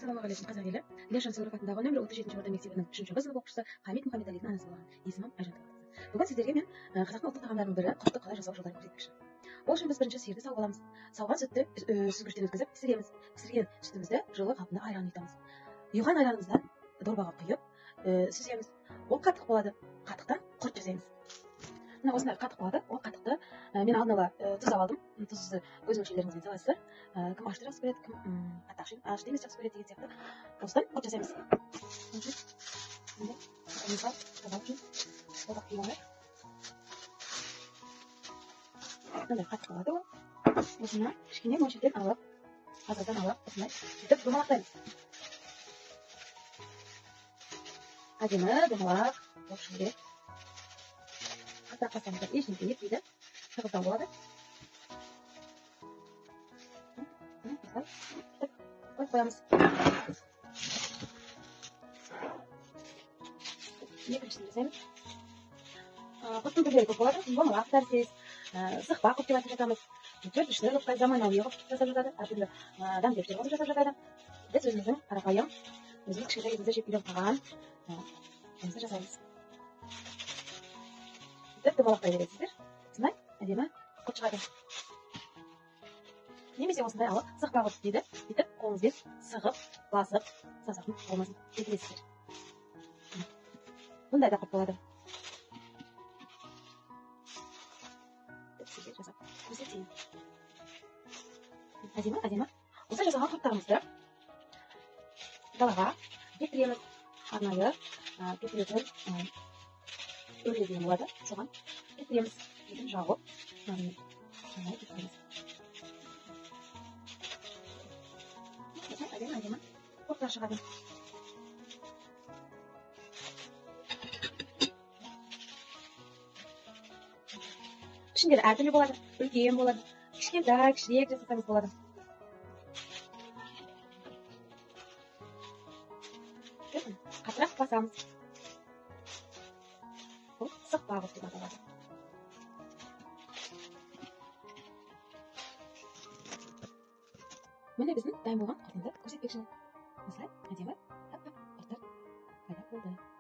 Ассалаумағалейкум, қазақ елі. Ілияс Жансүгіров атындағы нөмірі 37 орта мектебінің 3-ші Б сынып оқушысы Хамит Мұхаммедәлидің анасы болған. Есімім Айжан Талғатқызы. Бүгін сіздерге мен қазақтың ұлттық тағамдарының бірі құртты қалай жасау жолдарын көрсетпекші. Ол үшін біз бірінші сиырды сауып аламыз. Сауған сүтті сүзгіштен өткізіп пісіреміз. Пісірген сүтімізді жылы қалпында айран ұйтамыз. Ұйыған айранымыздан дорбаға құйып сүземіз. Ол қатық болады. Қатықтан құрт жасаймыз. Мына осындай қатық болады. Ол қатықты мен алдын ала тұздап алдым. Тұзды өз өлшеулеріңізбен саласыздар. Кім ашты жақсы көреді, кім қатты ашты емес жақсы көреді деген сияқты. Осыдан құрт жасаймыз. Мындай қатық болады ол. Осыны кішкене мөлшерден алып, аз-аздан алып, осындай сөйтіп домалақтаймыз. Әдемі домалақ болып шығу керек. Қаттырақ бассаңыздар ештеңе етпейді, тығыздау болады. Осылай сөйтіп қойып қоямыз. Екіншісін жасаймыз. Құрттың түрлері көп болады. Домалақ тәріздес, сықпа құрт деп айтып жатамыз. Төрт үшті қылып заманауи қылып жасап жатады, әртүрлі дәмдеуіштер қосып жасап жатады. Біз өзіміздің қарапайым, өзіміз кішкентай кезімізде жеп үйреніп қалған жұмысты жасаймыз. Сөйтіп домалақтай бересіздер. Осындай әдемі құрт шығады. Немесе осындай алып сықпа құрт дейді. Сөйтіп қолыңызбен сығып, басып, саусақтың болмасын кетіресіздер. Бұндай да құрт болады. Сізге жасап көрсетейін. Әдемі, әдемі. Осы жасаған құрттарымызды далаға кептіреміз. Арнайы кептіретін өре деген болады. Соған кептіреміз. Сөйтіп жауып, арнайы кептіреміз. Әдемі, әдемі құрттар шығады. Пішіндері әртүрлі болады, үлкен болады, кішкентай, кішірек жасасаңыз болады. Қаттырақ басамыз. Бұл сықпа құрт деп аталады. Міне біздің дайын болған құртымды көрсетпекшімін. Осылай әдемі аппақ құрттар пайда болды.